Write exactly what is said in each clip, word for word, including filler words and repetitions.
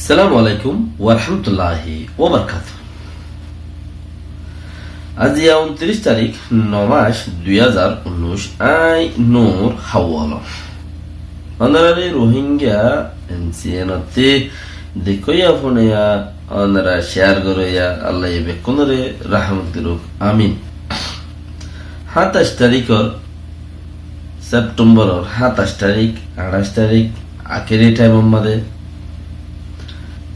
Assalamu alaikum warahmatulláhi wabarakátuhu. Aijja untiríc tarík, no mac, dui házar unnúic, añí Nur Hawwal. Ónorare Rohingya N C N ottú dekóiya, fúnoiya, ónora share goróiya, Allaye bekkúnore rahmot gorók. Amin. Háñtaic taríkor Septemboror háñtaic tarík, añçáic tarík, akéri thaimor mazé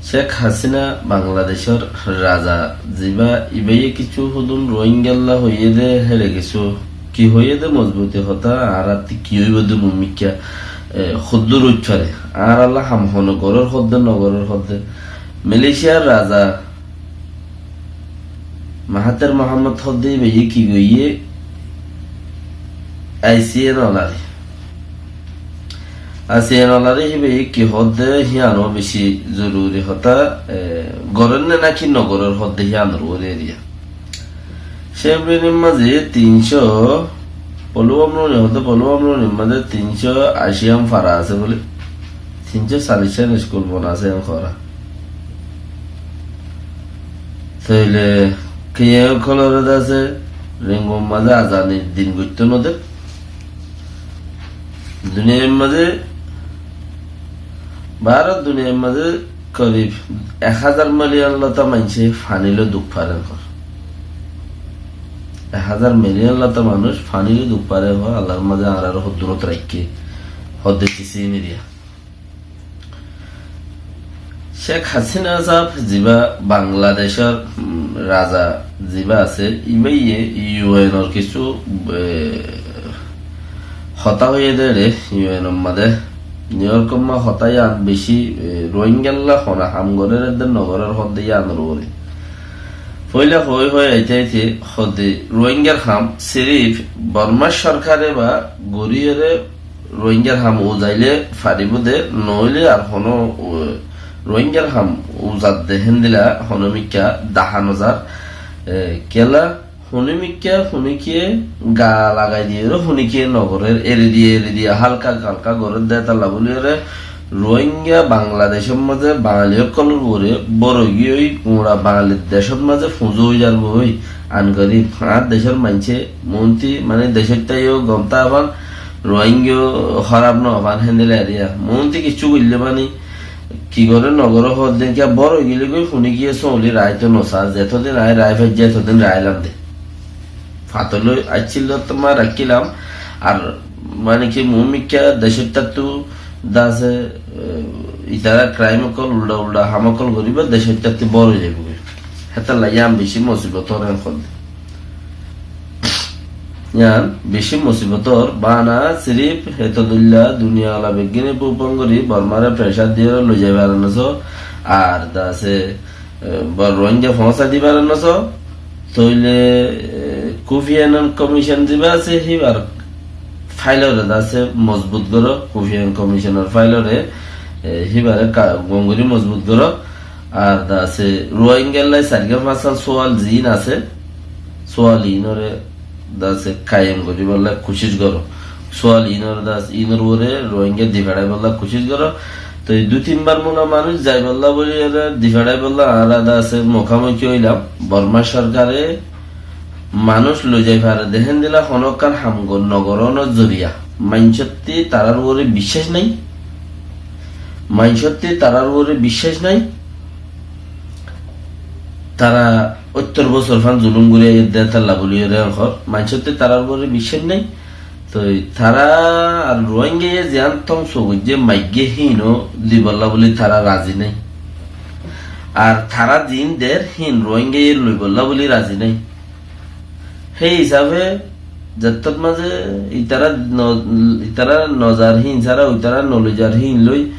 Cek Hasina Bangladecór raza zibá, ibáye kissú hodún Rohingyalla hoiyé dé, héçe kissú ki hoiyé dé mozbuti hotá, añárattú ki óibo dé mumikká, e, hoddúr uth fare. Añáralla ham hone gorór hoddé, no gorór hoddé. Malaysiar raza Mahathir Mohammed hoddé ibáye ki goiyé, I C N oláre. I C N oláre ibáye ki hoddé, híyano beci zoruri hotá, e, gorér né náki no gorér hoddé híyanor uore eriya. Cemrinir mazé tin cót, Poluamroni hoddé, Poluamronir mazé tin cót aci ham fara asé bóli, tin cót callic ham iskul bona asé en hora. Tóile kiyé ókkolore de asé, Rengun mazé azanir din goittó no der. Duniyair mazé, bára duniyair mazé korib ek házar miliyon lota maincé faní loi duk fare hoó. Ek házar miliyon lota manúic faní loi duk fare hoó, Allar mazé añárare hoddúrot raikké, hoddé tisí niriya. Cek Hasina sáb zibá Bangladecór, um, raza zibá asé, ibáye U N or kissú, e, hotá hoiyé dé re, U N or mazé. New York or mazé hotá yián beci, e, Rohingyalla hone ham gorér dé no gorér hoddé yiánor uore. Foila hoi hoi aite aite hoddé Rohingyar ham sirif Bormar sorkare ba goríyore Rohingyar ham uzailé faribó dé, noóile ar honó, uh, Rohingyar ham uzadde héndilla honómikká dahá nozar, e, kiyólla honómikká, honókiye gaa lagai diyóre, honókiye nogorér, eri diye, eri diye, hálka hálka gorér dé, tálla bóliyóre Rohingya Bangladecór mazé Bangali ókkolor uore bór óigiyoi, gura Bangalir decót mazé fuzú ói zargói, an gorib, añár decór maincé, muúnti, mane decót táiyo gom táfan, Rohingya hóraf no fán héndilla eriya. Muúnti kissú goillé mani, ki goré no goré hoódde, kiya bór óigile goi funi giyé sóuli raáito no saá, zetodin raái, raái faijjé, etodin raáilam de. Fatolói aiccíl de tomar raikkílam, ar mani ki muúmikká decóittattú de asé, e, itará crime ókkol uldha uldha ham ókkol goríba, decóittattú bór ói zaibói. Hétolla yián bicí mosibot ór en hoódde. Yián bicí mosibot ór, bana sirif heto dóilla duniya ola beggíne pufon gorí Bormare pressure diyóre loi zai fare no só, ar de asé, e, Bor-, Rohingya foóñsai di fare no só, tóile, e, Kofi Annan Commission zibá asé, híbar file ore de asé mozbut goró, Kofi Annan Commission or file ore, e, híbare ka-, gom gorí mozbut goró, ar de asé Rohingyallai sairgán fañsgán sual ziín asé, sual iínore de asé kayem goríbolla kucíc goró. Sual iínor de asé, iínor uore Rohingya difeçaibolla kucíc goró. Toi dui tin bar muna manúic zaibolla bóli ere difeçaibolla añára de asé mukámuki óilam. Borma sorkare manúic loi zai fare de héndilla honókkan ham gor-, nogorónor zoriya. Maincótti tarár uore biccác nái. Maincótti tarár uore biccác nái. Tara óttor bosór fán zulúm gorí aiyér de, tálla bóli ere en hoór. Maincótte tarár uore biccác nái. Toi tara ar Rohingyaye ziyán tóngso goijjé maiggé híino dibolla bóli tara razi nái. Ar tara ziín der híin Rohingyaye loibolla bóli razi nái. Hé hísafe zettót mazé itará no-, itará nozar híin sára uitará noloizar híin loi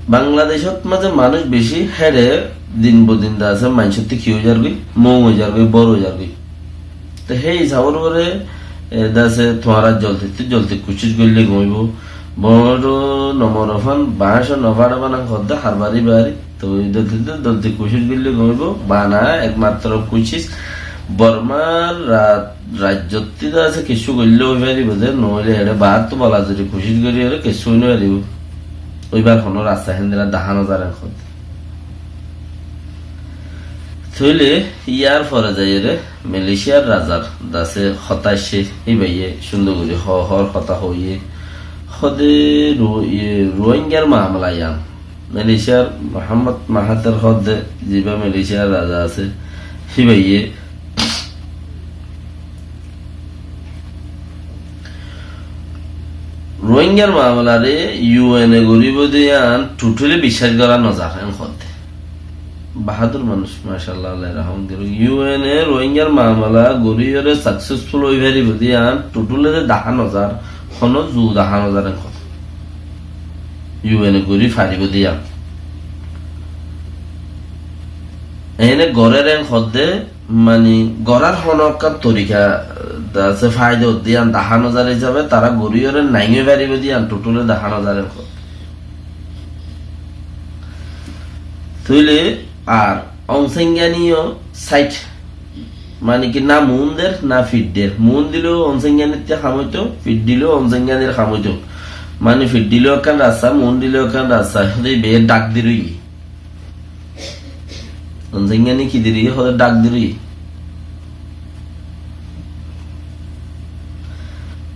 Bangladecót mazé manúic bicí, héçe din bodin de asé maincótte ki ói zargói, moum ói zargói, bór ói zargói. Te hé hísabor uore, e, de asé tuáñra zoldittú zoldi kucíc goillé gom óibo. Bóñço nomor ofán, bañco nofaçe bana hoddé harbari bari. Toi zoldittú zoldi kucíc goillé gom óibo. Bana ekmatro kucíc Bormar ra-, raijjottí de asé kessú goillé ói faribó de, noóile eçé baártu balazuri kucíc gorí ere kessú ói no faribó. Óibar honó rasta héndilla dahá nozar en hoó de. Tóile yar fore zaiyóre Malaysiar razar dase hotá aiccé, híbaye cúndor gorí ho-, hoór hotá hoiyé. Hoó de Ro-, iye, Rohingyar mamala yián. Malaysiar Muhammad Mahathir hoó de, ziba Malaysiar raza asé, híbaye Rohingyar mamalare U N e goríbo de yián totally biccác gorá nozar, en hoó de. Bahadur manúic, macállah, Allah rahmot gorúk. U N e Rohingyar mamala goríyore successful ói faribó de yián totally de dahá nozar, honó zu dahá nozar, en hoó de. U N e gorí faribó de yián. Ene gorér en hoó de, mani, gorár honó ekkán torika, eh, dase faida ó de yián dahá nozar hísabe, tará goríyore nai ói faribó de yián totally dahá nozar en hoó de. Tóile ar Aung San Suu Kyi yó side, mani ki na muún der, na fit der. Muún dileu Aung San Suu Kyi nitte ham óito, fit dileu Aung San Suu Kyi nir ham óito. Mani fit dileu ekkán rasta, muún dileu ekkán rasta, híte be dhak di roiyé. Aung San Suu Kyi ni ki di roiyé, hoó de dhak di roiyé.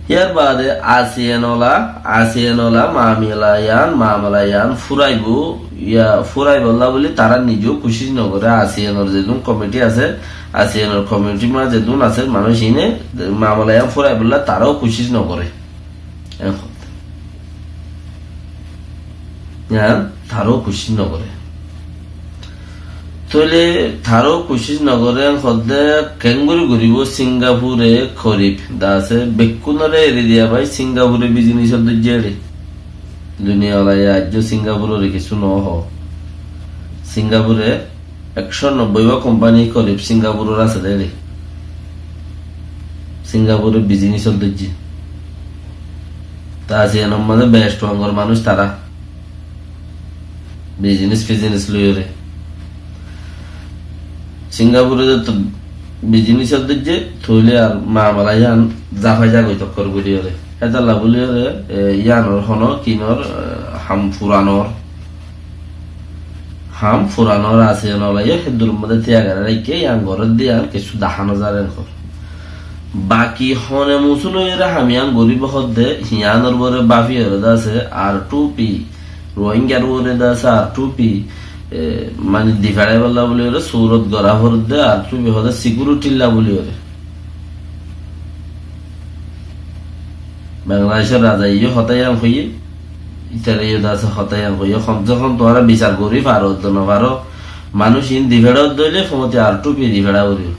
Yar baade ASEAN ola, ASEAN ola mamala yián, mamala yián furaibo, ya furaibolla buli tará nize ó kucíc nogoré. ASEAN or zedún komiti asé, ASEAN or komitir maze zedún asé, manúic híne mamala yián furaibolla tará ó kucíc nogoré. En hoó de. Yián tará ó kucíc nogoré. Tóile tará ó kucíc nogoré, en hoó de, kengori goríbo? Singapure korib dase bekkúnore eri diya bái, Singapure business ot dóijje eri. Duniya ola ye aijjó Singapurore kessú no hoó. Singapure ekcó nobboi ba kompani korib Singapuror asé de eri. Singapure business ot dóijje. Ta ASEAN or maze beci strong or manúic tará. Business fisiness loiyóre. Singapore de to business ot dóijje, tóile ar mamala yián zafai zagoi tokkor goríyore. Hétolla buliyore, e, yiánor honó kinor, e, ham furanor. Ham furanor ASEAN ola ye héddur maze tiyagaré raikké, yián gorér de yián kessú dahá nozar en hoó. Baki hone musúl óiyore ham yián goríbo hoó de, yiánor uore bafiyore dase R two P, Rohingyar uore dase R two P, e, mani di feçaibolla buliyore surot gorá foredde, R two P hoó de security lla buliyore. Bangladecor razaye yó hotá yián hoiyé, itará yó dase hotá yián hoiyé, hom se hom tuáñra bisar gorí faro de no faro, manúic ín di feçá de óile foóñti R two P di feçá goríbo.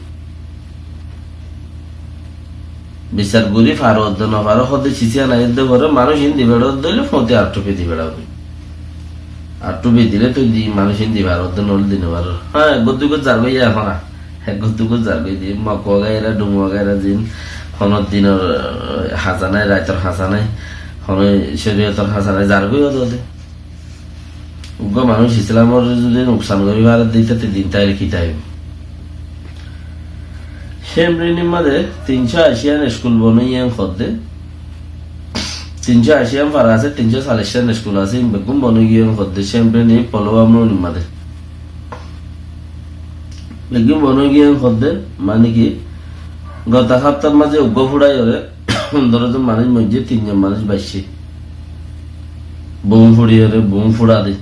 Bisar gorí faro de no faro, hoó de sisiya nai de fore, manúic ín di feçá de óile foóñti R two P di feçá goríbo. R two P dile tui di manúic ín di faro de, no óile di no faro. Há, ek gor dui gor zargói ehón. Ek gor dui gor zargói de, Mok wagaira, Dum wagaira zin, honó dinor, eh, hása nai, raitor hása nai, honó coriyotor hása nai, zargói óde óde. Uggwá manúic Islamor zodi nuksan gorí fare de, ítate din táile ki táibo? Shémpreni maze tin cót ací an school bon óiye en hoó de, tin cót ací an fara asé, tin cót sallic an school asé, ín beggún bon ói giyé en hoó de, Shémpreni Polowamroni maze. Beggún bon ói giyé en hoó de, mane ki, goto háptar maze uggwá fúçaiyóre, pondoro zon manúic moijjé, tin zon manúic baiccé. Bom fúçaiyóre, bom fúça de.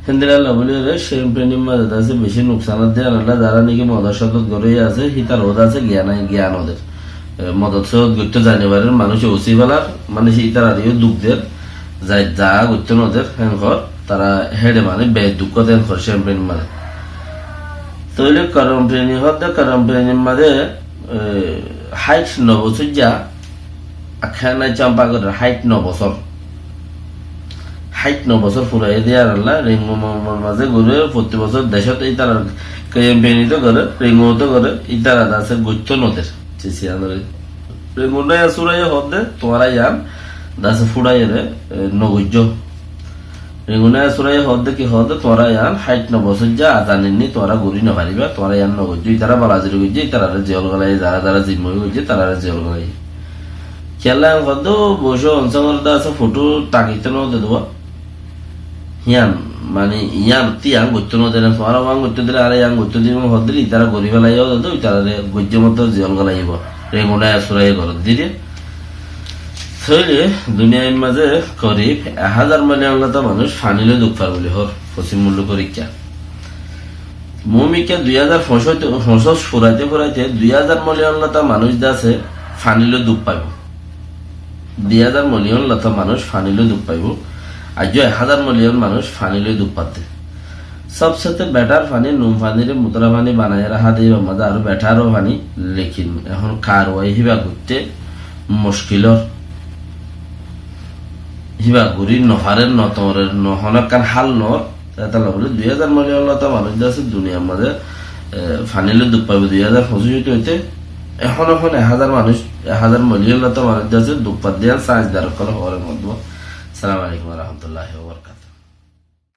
Héndilla buli óre, Shémpreni maze de asé beci nuksanot de, enolla zara niki modot sodot goré asé, hítar óde asé giyan nai, giyan óder. E, modot sodot goittó zani farer, manúic usi felar, manúic ítarare yó duk der, zai za goittó no der, héen hor, tara héçe mane be duk den hor Shémpreni maze. Tóile Karampreni hoó de, Karampreni maze, e, háit no bosóijja, Akhéne Campagoror háit no bosór. Háit no bosór furaiyé de ar Allah, Ringu mo-, mo-, maze gure, fottí bosór decót ítara kempenito gore, Ringuto gore, ítara dase goittó no der. Sisiyanore. Ringu naya suraiyé hoó de, tuáñra yián dase furaiyére, e, no goijjó. Ringune suraiyé hoó de ki hoó de, tuáñra yián háit no bosóijja azan inni tuáñra gorí no faribá, tuáñra yián no goijjó, ítara balaziri goijjé, ítarare ziyol golaiyé, zara zara zimmobi goijjé, tarare ziyol golaiyé. Kiyólla yián hoó de, o bosó onsangor de asé foto takito no de duwa. Hían, mani, yián, ti yián goittó no dere, tuáñra uán goittó dile, are yián goittó dibo, hoddiri, itará gori félaiye, hoddiri, itarare goijje moto ziyol golaiyebo, regunai asuraye gorot dire. Tóile duniyair mazé korib ek házar miliyon lota manúic faní loi duk far buli hoór, fosim mulluk foríkka. Mumikka dui házar foñsót, foñsót furaite furaite dui házar miliyon lota manúic de asé faní loi duk faibo. Dui házar miliyon lota manúic faní loi duk faibo. Aijjó ek házar miliyon manúic faní loi duk fadde. Sobsete betar faní, nun fanire mutra faní banaiyóre há de, ibar mazé aró betar ó faní, lekin ehón karwai híba goitté muckil ór. Híba gori no farer, no torer, no hono ekkán hál no ór. Etolla buli dui házar miliyon lota manúic de asé duniyair mazé, eh, faní loi duk faibo dui házar foñsót óite óite. Ehón ehón ek házar manúic, ek házar miliyon lota manúic de asé duk fadde yián sainzdán ókkole hoór e modde. Assalamu alaikum wa rahmatullahi wa barakatuhu.